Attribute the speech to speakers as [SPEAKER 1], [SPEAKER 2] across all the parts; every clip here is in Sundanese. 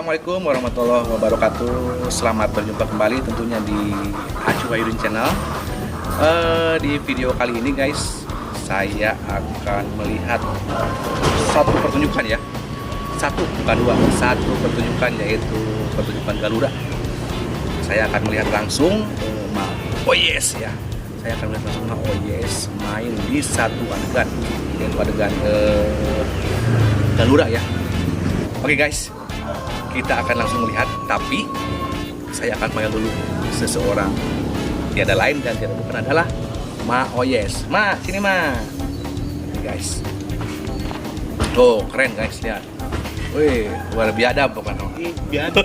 [SPEAKER 1] Assalamualaikum warahmatullahi wabarakatuh. Selamat berjumpa kembali tentunya di Acu Wahyudin Channel. Di video kali ini, guys, saya akan melihat satu pertunjukan ya. Satu, bukan dua, satu pertunjukan, yaitu pertunjukan Galuda. Saya akan melihat langsung Ma Oyes ya. Saya akan melihat langsung Ma Oyes main di satu adegan, yaitu adegan Galuda ya. Oke guys, kita akan langsung melihat, tapi saya akan panggil dulu seseorang. Tiada lain dan tiada bukan adalah Ma Oyes. Ma, sini Ma. Oke, guys. Tuh, keren guys, lihat. Wih, luar biasa pokoknya.
[SPEAKER 2] Biasa.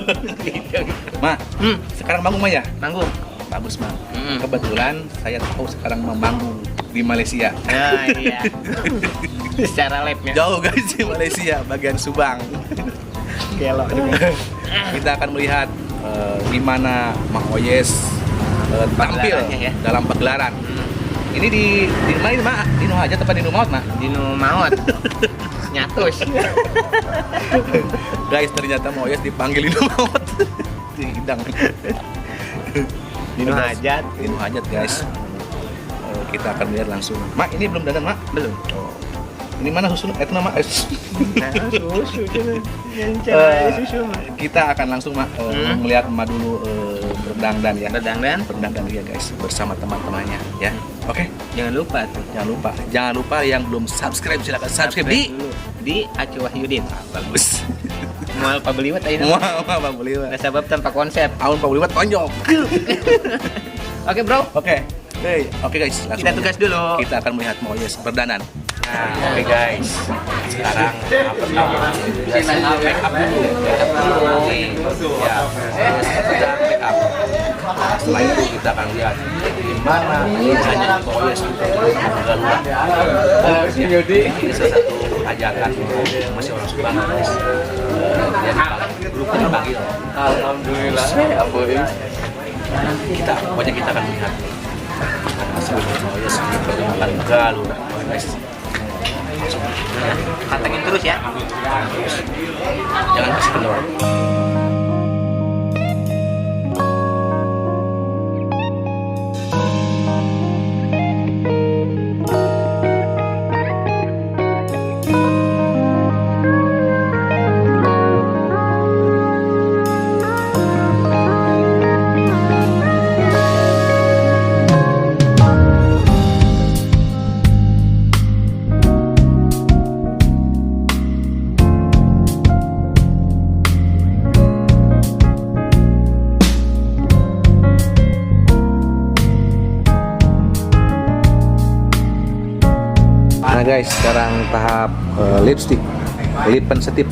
[SPEAKER 1] Ma, sekarang manggung Ma ya?
[SPEAKER 2] Manggung.
[SPEAKER 1] Bagus Ma. Kebetulan saya tahu sekarang memanggung di Malaysia.
[SPEAKER 2] Nah, iya. Secara live-nya.
[SPEAKER 1] Jauh guys, di Malaysia, bagian Subang.
[SPEAKER 2] Kelok juga.
[SPEAKER 1] Kita akan melihat gimana Ma Oyes tampil
[SPEAKER 2] Pagelarannya ya.
[SPEAKER 1] Dalam pagelaran. Ini di mana ini, Ma? Di Nu Hajat atau di Nu Maot, Ma?
[SPEAKER 2] Di nu maot. Nyatus.
[SPEAKER 1] Guys, ternyata Ma Oyes dipanggil di Nu Maot. Di hidang.
[SPEAKER 2] Di nu hajat.
[SPEAKER 1] Di Nu Hajat, guys. Kita akan melihat langsung. Ma, ini belum dandan, Ma?
[SPEAKER 2] Belum.
[SPEAKER 1] Oh. Ini mana susu? Itu nama.
[SPEAKER 2] Nah, susu yang susu mah.
[SPEAKER 1] Kita akan langsung, Ma, melihat Ma dulu berdangdan ya.
[SPEAKER 2] Berdangdan.
[SPEAKER 1] Berdangdan ya guys, bersama teman-temannya ya. Oke,
[SPEAKER 2] Jangan lupa tuh.
[SPEAKER 1] Jangan lupa. Jangan lupa yang belum subscribe silakan subscribe di
[SPEAKER 2] dulu di Acu Wahyudin.
[SPEAKER 1] Bagus.
[SPEAKER 2] Moal pabeliwat ayeuna.
[SPEAKER 1] Wah, wah, Bang Beliwat.
[SPEAKER 2] Nah, sabab tanpa konsep.
[SPEAKER 1] Aun Pak Beliwat tonjok.
[SPEAKER 2] Oke, Bro.
[SPEAKER 1] Oke. Hey, oke guys, langsung
[SPEAKER 2] Kita
[SPEAKER 1] aja.
[SPEAKER 2] tugas dulu.
[SPEAKER 1] Kita akan melihat Moyes berdandan. Nah, oke guys. Sekarang tahap pertama biasanya make up dulu. Make up dulu. Ya, Moyes sedang make up. Nah, setelah itu kita akan lihat gimana kerjanya Moyes untuk Galuda. Ya, ini salah satu ajakan masih orang Subang guys. Dia dipanggil, grupnya dipanggil.
[SPEAKER 3] Alhamdulillah. Apa ini?
[SPEAKER 1] Kita pokoknya kita akan melihat hasil Moyes di pertunjukan Galuda. Oke guys. Langsung ya.
[SPEAKER 2] Pantengin terus ya.
[SPEAKER 1] Terus. Jangan kasih kendor. Nah guys, sekarang tahap lipstick, lipen setip.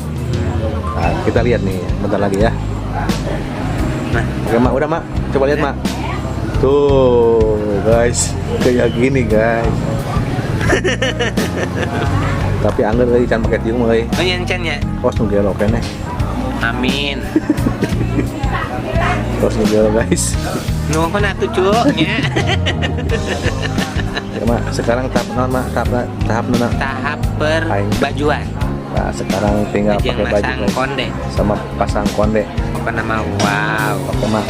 [SPEAKER 1] Nah, kita lihat nih, bentar lagi ya.
[SPEAKER 2] Nah,
[SPEAKER 1] Oke Mak, udah Mak, coba lihat Mak. Tuh guys, kayak gini guys. Tapi angger euy can pakai tiung euy.
[SPEAKER 2] Oh nyencan ya.
[SPEAKER 1] Kos nu gelo keneh.
[SPEAKER 2] Amin.
[SPEAKER 1] Kos nu gelo guys.
[SPEAKER 2] Nuhun atuh cu nya.
[SPEAKER 1] Ya Mak, sekarang tahap naon Mak? Tahap tahap naon?
[SPEAKER 2] Tahap perbajuan.
[SPEAKER 1] Nah, sekarang tinggal
[SPEAKER 2] Jeung
[SPEAKER 1] pakai baju
[SPEAKER 2] masang
[SPEAKER 1] guys.
[SPEAKER 2] Konde.
[SPEAKER 1] Sama pasang konde.
[SPEAKER 2] Pokoknya mah wow.
[SPEAKER 1] Oke Mak.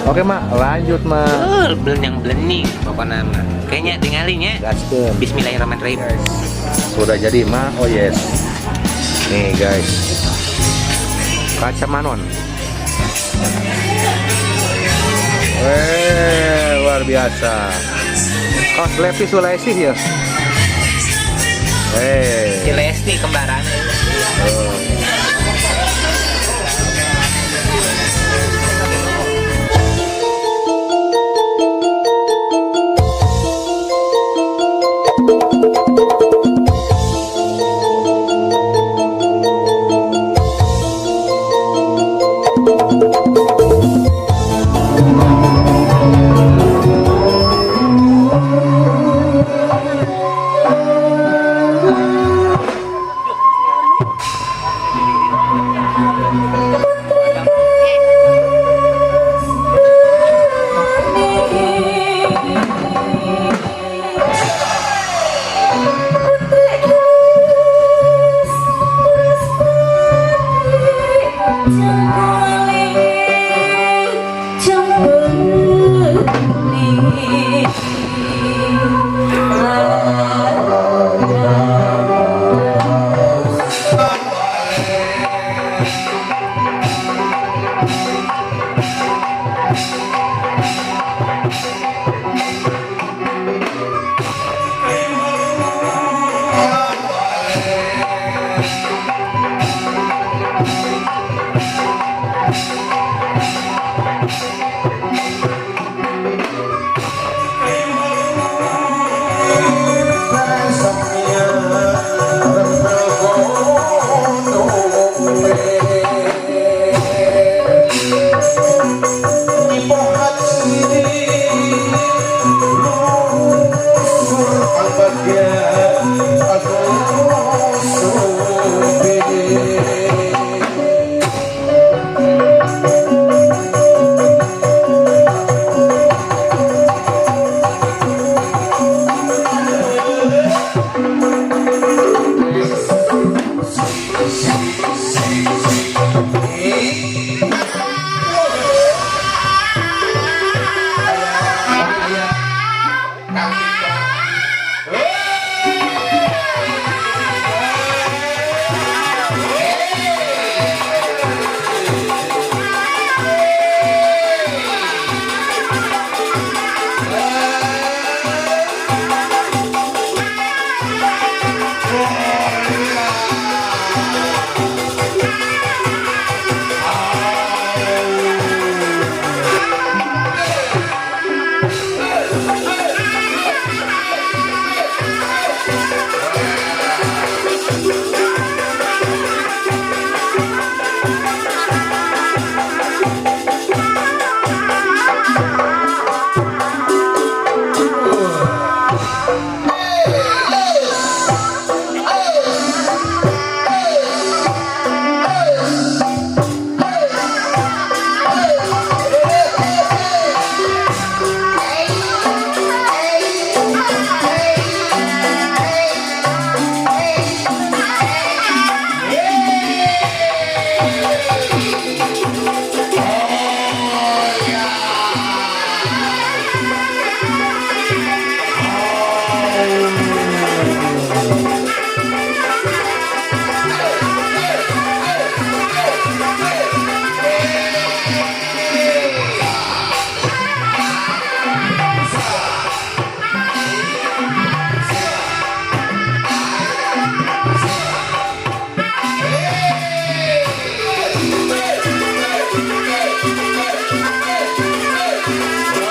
[SPEAKER 1] Oke Mak, lanjut Mak.
[SPEAKER 2] Belenang belening pokoknya mah. Kayaknya tinggalin ya.
[SPEAKER 1] Gaskeun.
[SPEAKER 2] Bismillahirrahmanirrahim.
[SPEAKER 1] Guys, sudah jadi Ma Oh yes. Nih guys. Kaca manon. Luar biasa. Kos Levi Sulaisi ya.
[SPEAKER 2] Si Lesti kembaran.
[SPEAKER 1] Oh.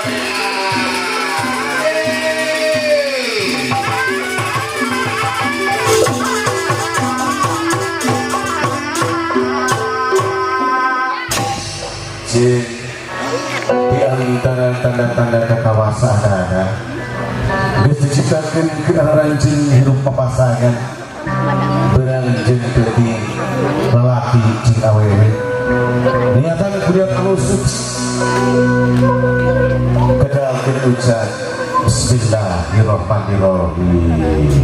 [SPEAKER 4] Di antara tanda-tanda kekawasaan geus diciptakeun ke ranjing hirup papasangan beurang jeung peuting, lalaki jeung awewe, niatan kuliah anu suci kedalkeun ucap Bismillahirrahmanirrahim.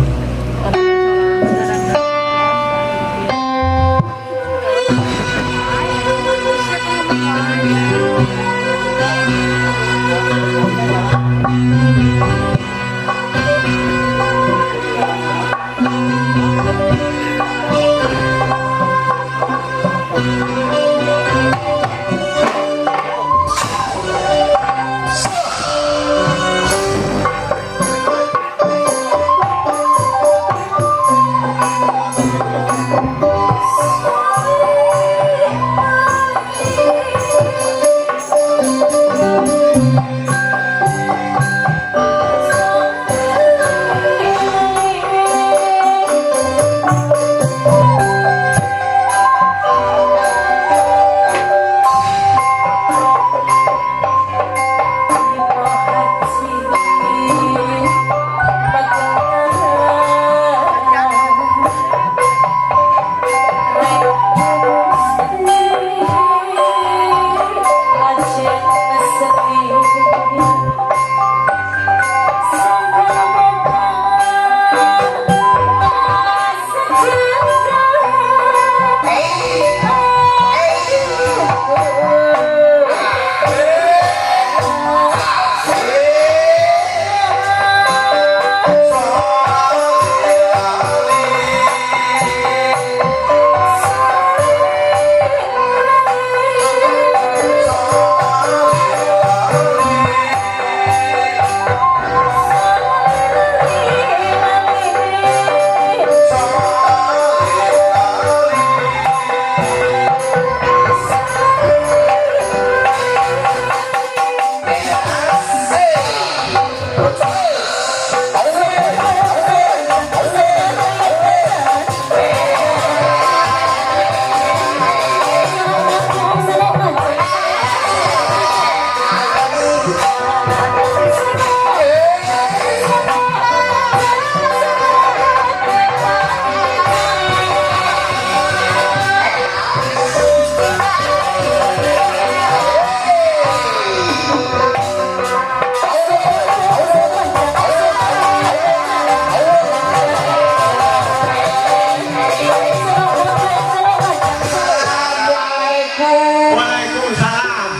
[SPEAKER 5] Waalaikumsalam.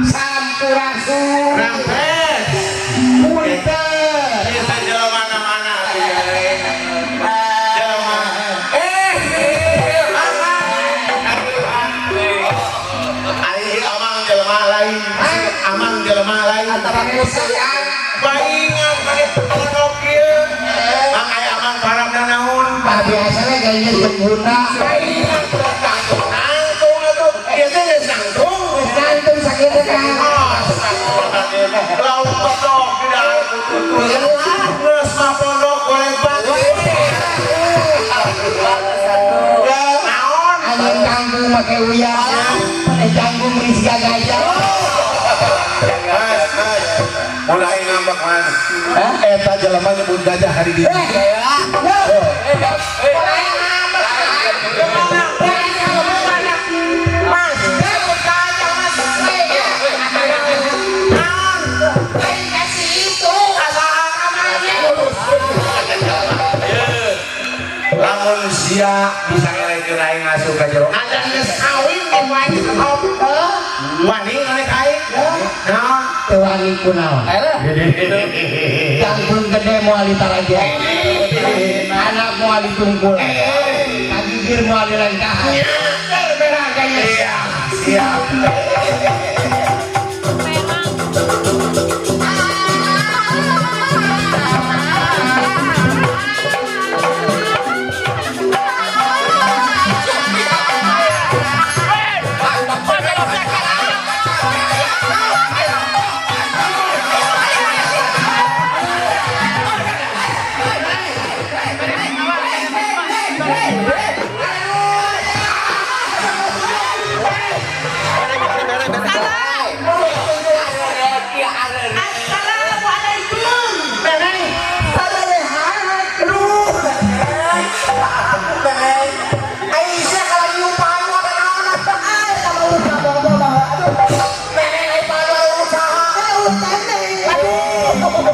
[SPEAKER 6] Sampurasun.
[SPEAKER 5] Rampes.
[SPEAKER 6] Punten.
[SPEAKER 5] Kita jelema mana atuh ya. Jelema. Eh, Ari amang jelema lain. Amang jelema lain.
[SPEAKER 6] Antara kusian.
[SPEAKER 5] Baingan kali pondok ieu. Mang aya amang parabna naon?
[SPEAKER 6] Ah, biasanya kayaknya pengguna.
[SPEAKER 5] Baingan nangtung nangtung atuh. Ieu teh geus nangtung.
[SPEAKER 6] Wis nangtung sakitu kan.
[SPEAKER 5] Lauk pondok di dalam. Geus mah pondok goreng batu. Ya, naon?
[SPEAKER 6] Angin kangkung make uyah. Eh, jangkung rizka gajah.
[SPEAKER 5] Mas, mas. Mulai ngambek, Mas.
[SPEAKER 6] Hah?
[SPEAKER 5] Eta jelema nyebut gajah hari ini.
[SPEAKER 6] Eh, yo.
[SPEAKER 5] Mas, nyebut gajah, Mas. Naon?
[SPEAKER 6] Kasih itu.
[SPEAKER 5] Lamun sia bisa ngelekeun aing asup ka jero. Adan geus kawin di wae stop. Wani ngalek aing. Naon?
[SPEAKER 6] Teu wani kunaon. Jangkung gede moal ditaraja. Anak moal ditungkul. Kagigir moal dilengkahan. Berakanya.
[SPEAKER 5] Iya, siap.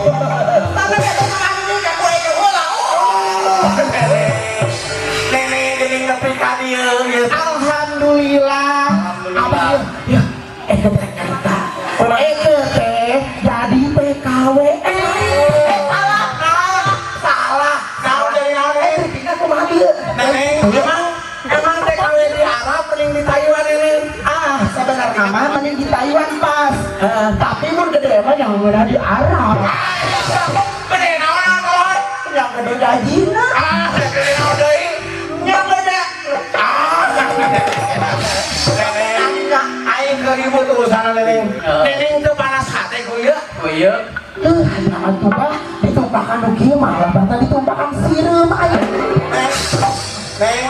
[SPEAKER 6] Tapi eta mah ini ka ku aing heula.
[SPEAKER 5] Nenek geuning nepi ka dieu geus.
[SPEAKER 6] Alhamdulillah. Abah ya, eh teh nyarita. Eke teh jadi TKW. Eh, salah.
[SPEAKER 5] Salah. Naon jadi naon?
[SPEAKER 6] Eh, kita kumaha ieu?
[SPEAKER 5] Neneng, emang emang TKW di Arab mending di Taiwan ini.
[SPEAKER 6] Ah, sebenarnya mah mending di Taiwan pas. Tapi mun gede mah jangan ngeunah di Arab.
[SPEAKER 5] Gede naon naon?
[SPEAKER 6] Yang gede gajina.
[SPEAKER 5] Ah, gede naon deui?
[SPEAKER 6] Yang gede.
[SPEAKER 5] Ah. Neneng, aing keur ribut urusan neneng. Neneng teu panas hate ku ieu.
[SPEAKER 3] Oh iya.
[SPEAKER 6] Aing tuh bah, ditumpakan nu kieu malah bahkan ditumpakan sireum aing.
[SPEAKER 5] Neng, neng,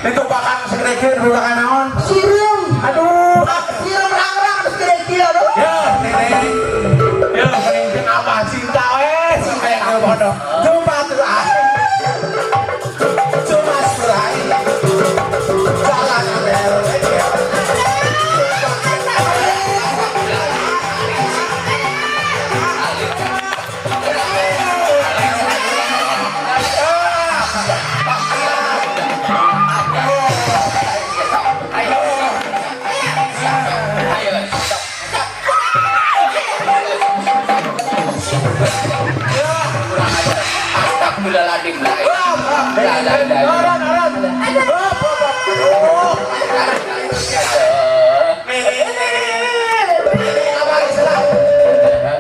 [SPEAKER 5] ditumpakan segede kieu ditumpakan naon?
[SPEAKER 6] Sireum.
[SPEAKER 5] Aduh.
[SPEAKER 6] Sireum rang-rang terus gede kieu aduh.
[SPEAKER 5] Ya, neneng. Ya, mending jeung abah cinta we, sampai yang bodoh. Coba tuh ah. Cuma serai. Jalan bel.
[SPEAKER 3] Astagfirullahaladzim.
[SPEAKER 5] Orang, orang. Ngabaris lah.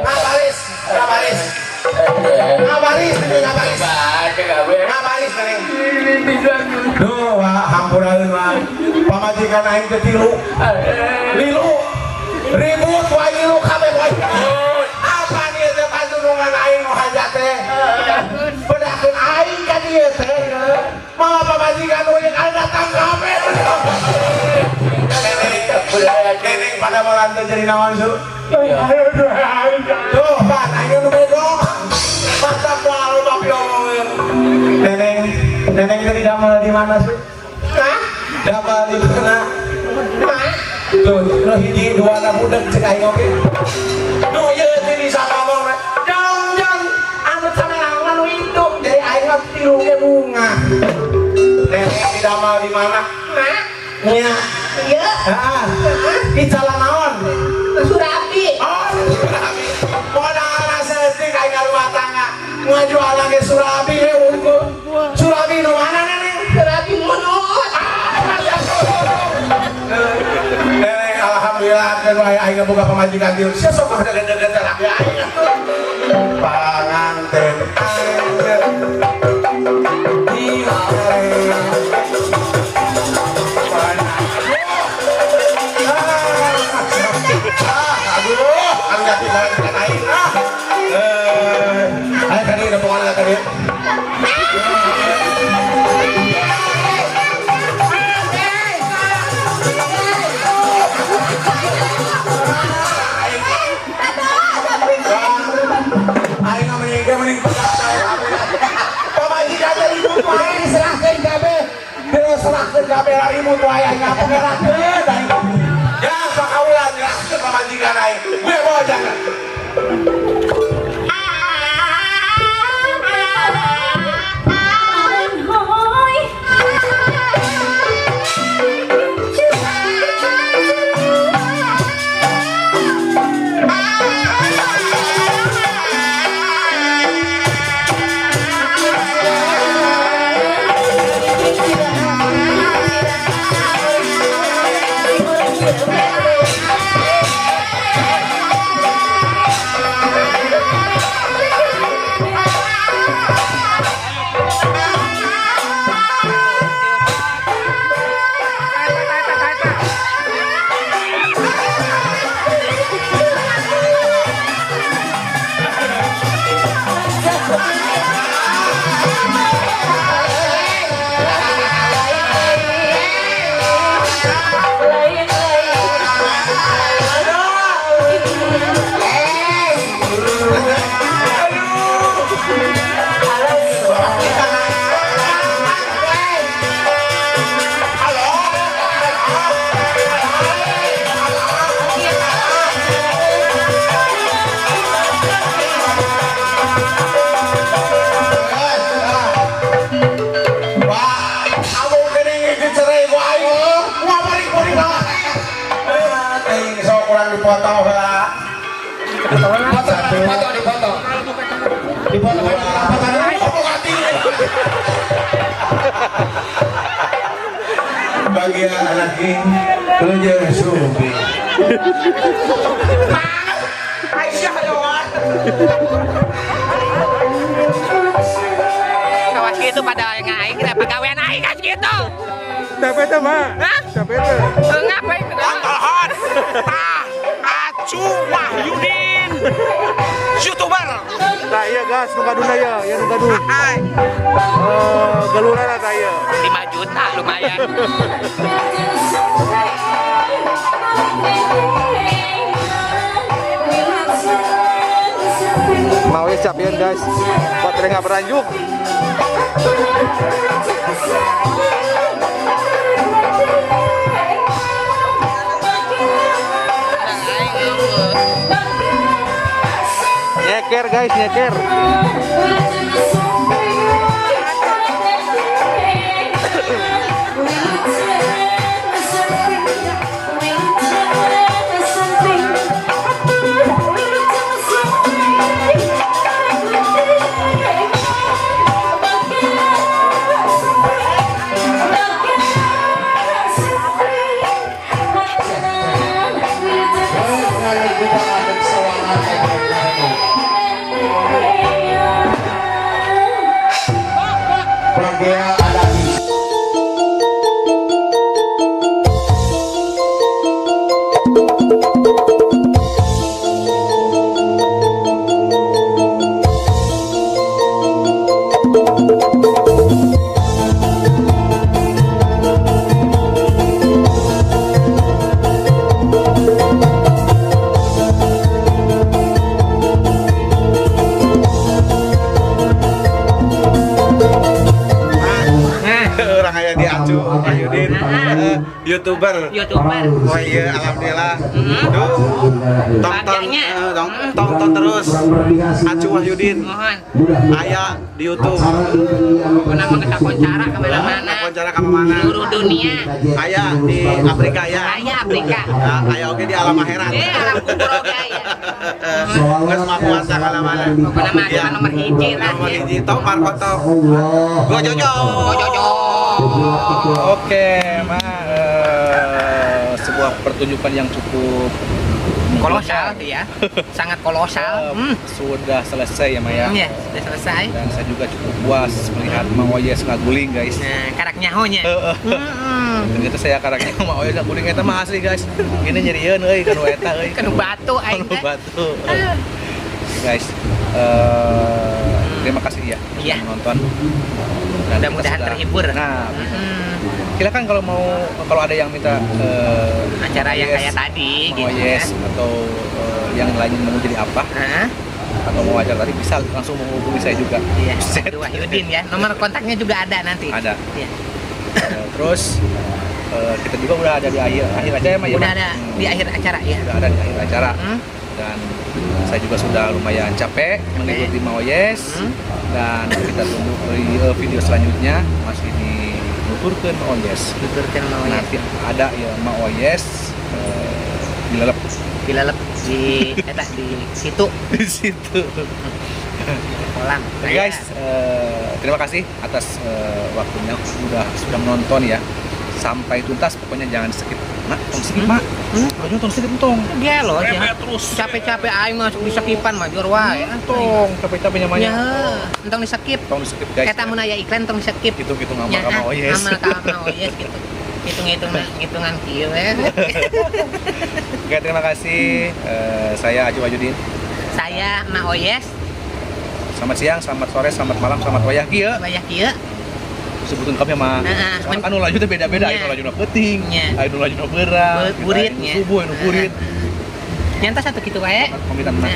[SPEAKER 5] Ngabaris, ngabaris. Ngabaris, ngabaris. Ngabaris, neneng. Duh, Wak, hampuraeun, Wak. Pamajikan aing teh tilu. Lilu. Ribut wae lilu kabeh wae. Apa nih teh pantunungan aing nu hajat teh? Bedakeun aing ka dieu teh. Mawa pamajikan nu jeung datang kabeh. Neneng pada malam teh jadi naon su? Tuh, pan aing nu bego. Mantap moal bapi omongin. Neneng, neneng tadi damel di mana su? Hah? Damel di mana? Tuh, nu hiji dua na budak cek aing oge. Duh, ieu teh bisa ngomong. Jong jong, anu camerang anu induk jadi aing mah tilu ge bunga. Neneng di damel di mana?
[SPEAKER 6] Hah?
[SPEAKER 5] Nya.
[SPEAKER 6] Iya.
[SPEAKER 5] Heeh. Di jalan naon?
[SPEAKER 6] Surabi.
[SPEAKER 5] Oh, surabi. Modal saeutik aing rumah tangga. Ngajual ge surabi we unggul. Surabi nu mana neneng?
[SPEAKER 6] Surabi munut.
[SPEAKER 5] Neneng alhamdulillah keun wae aing boga pamajikan dieu. Sia sok deket-deket laki aing. Panganten aing. Di aduh, anu yakin banget kan aing ah. Eh, ayo kali udah pokoknya kali. Aing mending mending pamajikan teh ribut wae diserahkeun kabeh. Diserahkeun kabeh ribut wae aing ngapungerakeun aing. Ya, pakaulan nyerahkeun pamajikan aing. Gue bawa jangan. Di bagian anak ini kerja subi. Aisyah doang.
[SPEAKER 2] Kawas gitu pada yang aing kenapa gawean aing kawas gitu.
[SPEAKER 1] Siapa itu, Mak?
[SPEAKER 2] Hah?
[SPEAKER 1] Siapa itu?
[SPEAKER 2] Ngapain?
[SPEAKER 5] Tolhon. Tah, Acu Wahyudin. YouTuber.
[SPEAKER 1] Nah, iya gas, nu gaduna ya, ya nu gaduh. Galurana tah ieu.
[SPEAKER 2] 5 juta lumayan.
[SPEAKER 1] Mau ya capian guys. Baterai nggak beranjuk. Nyeker guys, nyeker.
[SPEAKER 5] Orang aya di Acu Wahyudin, YouTuber.
[SPEAKER 2] YouTuber.
[SPEAKER 5] Oh iya, alhamdulillah. Duh, tonton, tonton terus Acu Wahyudin.
[SPEAKER 2] Mohon.
[SPEAKER 5] Aya di YouTube.
[SPEAKER 2] Pokoknya mah kita koncara kemana-mana.
[SPEAKER 5] Koncara kemana?
[SPEAKER 2] Seluruh dunia.
[SPEAKER 5] Aya di Afrika ya.
[SPEAKER 2] Aya Afrika.
[SPEAKER 5] Aya oge di alam akhirat.
[SPEAKER 2] Alam kubur oge aya.
[SPEAKER 5] Geus mah puasa kana mana.
[SPEAKER 2] Pokoknya mah cuma nomor hiji lah.
[SPEAKER 5] Nomor hiji top Marco top. Go Jojo.
[SPEAKER 2] Go Jojo.
[SPEAKER 1] Oke, Ma, sebuah pertunjukan yang cukup
[SPEAKER 2] Kolosal ya. Sangat kolosal.
[SPEAKER 1] Sudah selesai ya, Maya.
[SPEAKER 2] Ya, sudah selesai.
[SPEAKER 1] Dan saya juga cukup puas melihat Mang Oyes ngaguling, guys.
[SPEAKER 2] Nah, karak nyahonya.
[SPEAKER 1] Ternyata saya karaknya Mang Oyes ngaguling eta mah asli, guys. Ini nyerieun euy kanu eta euy.
[SPEAKER 2] Kanu batu aing
[SPEAKER 1] Kanu
[SPEAKER 2] teh.
[SPEAKER 1] batu. Guys, terima kasih ya
[SPEAKER 2] Iya.
[SPEAKER 1] sudah menonton. Dan kita
[SPEAKER 2] Mudah-mudahan terhibur.
[SPEAKER 1] Nah, silakan kalau mau, kalau ada yang minta
[SPEAKER 2] Acara yang
[SPEAKER 1] yes,
[SPEAKER 2] kayak tadi
[SPEAKER 1] mau
[SPEAKER 2] gitu
[SPEAKER 1] yes
[SPEAKER 2] ya.
[SPEAKER 1] Atau yang lain mau jadi apa
[SPEAKER 2] Hah?
[SPEAKER 1] Atau mau acara tadi bisa langsung menghubungi saya juga.
[SPEAKER 2] Iya,
[SPEAKER 1] Set.
[SPEAKER 2] Aduh, Wahyudin ya. Nomor kontaknya juga ada nanti.
[SPEAKER 1] Ada.
[SPEAKER 2] Iya.
[SPEAKER 1] Terus kita juga udah ada di akhir acara ya, Ma, ya,
[SPEAKER 2] Udah
[SPEAKER 1] Ma?
[SPEAKER 2] ada di akhir acara ya.
[SPEAKER 1] Udah ada di akhir acara. Dan saya juga sudah lumayan capek mengikuti Maoyes. Dan kita tunggu video selanjutnya masih di Nuturkeun Maoyes.
[SPEAKER 2] Nuturkeun Maoyes.
[SPEAKER 1] Nanti ada ya Maoyes dilalep.
[SPEAKER 2] Dilalep di eta di situ.
[SPEAKER 1] Di situ.
[SPEAKER 2] Kolam.
[SPEAKER 1] Oke guys, terima kasih atas waktunya sudah menonton ya. Sampai tuntas pokoknya jangan skip. Mak, tong skip, Mak. Laju tong skip tong.
[SPEAKER 2] Dia loh, ya.
[SPEAKER 1] Terus.
[SPEAKER 2] Capek-capek aing masuk di skipan mah jor wae.
[SPEAKER 1] Tong, capek-capek nyamanya.
[SPEAKER 2] Ya, entong di skip.
[SPEAKER 1] Tong di skip guys.
[SPEAKER 2] Eta mun aya iklan tong di skip.
[SPEAKER 1] Hitung-hitung amal ka Maoyes.
[SPEAKER 2] Amal ka Maoyes gitu. Hitung-hitungan hitungan kieu we.
[SPEAKER 1] Oke, terima kasih. Saya Acu Wahyudin.
[SPEAKER 2] Saya Maoyes.
[SPEAKER 1] Selamat siang, selamat sore, selamat malam, selamat wayah kieu.
[SPEAKER 2] Wayah kieu.
[SPEAKER 1] Sebutan kami mah. Soalnya kan nu laju teh beda-beda, aya nu lajuna peuting, aya nu lajuna beurang,
[SPEAKER 2] Burit nya.
[SPEAKER 1] Subuh aya nu burit.
[SPEAKER 2] Nyanta satu kitu wae.
[SPEAKER 1] Pamitan mah.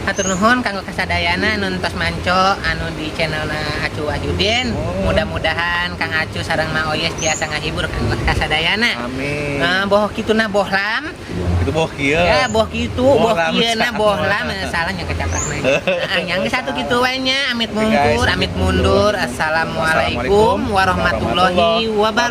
[SPEAKER 2] Hatur nuhun kanggo kasadayana nu tos manco anu di channelna Acu Wahyudin. Mudah-mudahan Kang Acu sareng Maoyes tiasa ngahibur kanggo kasadayana.
[SPEAKER 1] Amin.
[SPEAKER 2] Nah, boh kituna bohlam.
[SPEAKER 1] Itu boh kieu.
[SPEAKER 2] Ya, boh kitu, boh kieu na bohlam salah nya kecaprakna. Heeh, yang satu kitu wae nya amit mungkur, amit mundur. Assalamualaikum warahmatullahi wabarakatuh.